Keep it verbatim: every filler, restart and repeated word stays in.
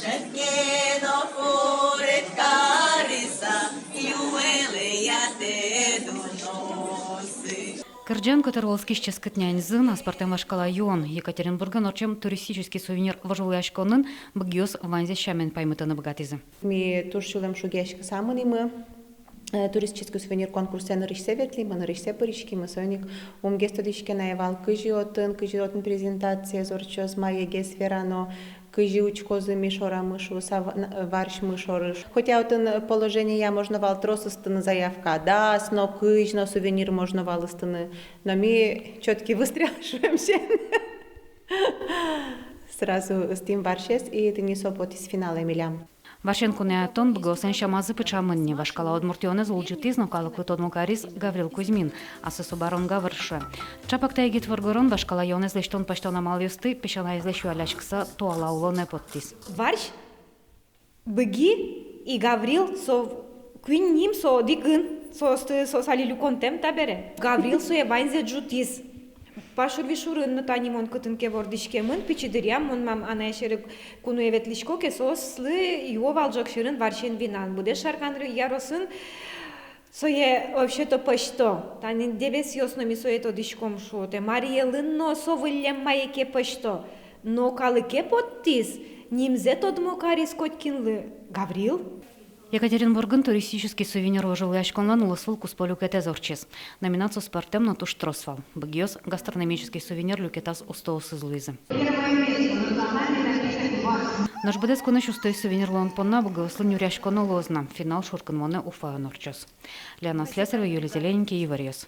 Шедьтӥ но курыт карыса, юэлэ ятэ дуносы. Кырӟан котыр вӧлскись ческыт няньзын аспӧртэм вашкала юон. Екатеринбургын ортчем «Туристический сувенир» вожвылъяськонын быгиос ваньзэ сямен паймытыны быгатӥзы. Ми туж сюлэмшугъяськыса мынӥмы. Э, «Туристический сувенир» конкурсэ нырысьсэ ветлӥмы, нырысьсэ пыриськимы. Соин ик умгес тодӥське на ӧй вал, кызьы отын, кызьы отын презентациез ортчоз, маегес верано, кызьы учкозы ми шорамы шуыса, ва-, на-, варсьмы шоры. Хотя отын положениея можно вал трос ыстыны заявка, дас но, кызь но сувенир можно вал ыстыны. Но ми чётки выстрел шуэм сямен. Сразу ыстӥм варсез, и тӥни со потӥз финалэ милям. Варсен куноятон быгыослэн сямазы пыӵамын ни. Вашкала удмуртъёнэз улӟытӥз но калыклы тодмо кариз Гаврил Кузьмин, ассэ со Барон Гавр шуэ. Чапак та егит воргорон вашкала юонэз лэсьтон-пасьтон амалъёсты песянаезлэсь юалляськыса туала улонэ поттӥз. Варсь, быги и Гаврил, со куинь ним, со одӥгын, соосты, соос али люконтэм табере. Гаврил сое ваньзэ ӝутӥз. Пашур-Вишурын но тани мон кытын ке вордӥськемын, пичи дыръям мон мам-анае сьӧры куное ветлӥсько ке, соослы юо вал ӝӧк сьӧрын варсен вина. Быдэс Шаркан яросын сое вообще-то пӧзьто. Тани Дэбесъёс но, ми сое тодӥськом шуо, тэ Марий Элын но со выллем мае ке пӧзьто. Но калыке поттӥз, нимзэ тодмо кариз котькинлы: Гаврил. Екатеринбургын «Туристический сувенир» вожвылъяськонлэн улосвыл куспо люкетэз ортчиз. Номинациос пӧртэм но туж трос вал. Быгиос «Гастрономический сувенир» люкетаз устоосыз луизы. Нош быдэс кунысь усто сувенир луон понна быгиослы нюръяськоно луоз на. Финал шуркынмонэ Уфаын ортчоз. Лена Слесарева, Юлия Зелененький, «Иворъёс».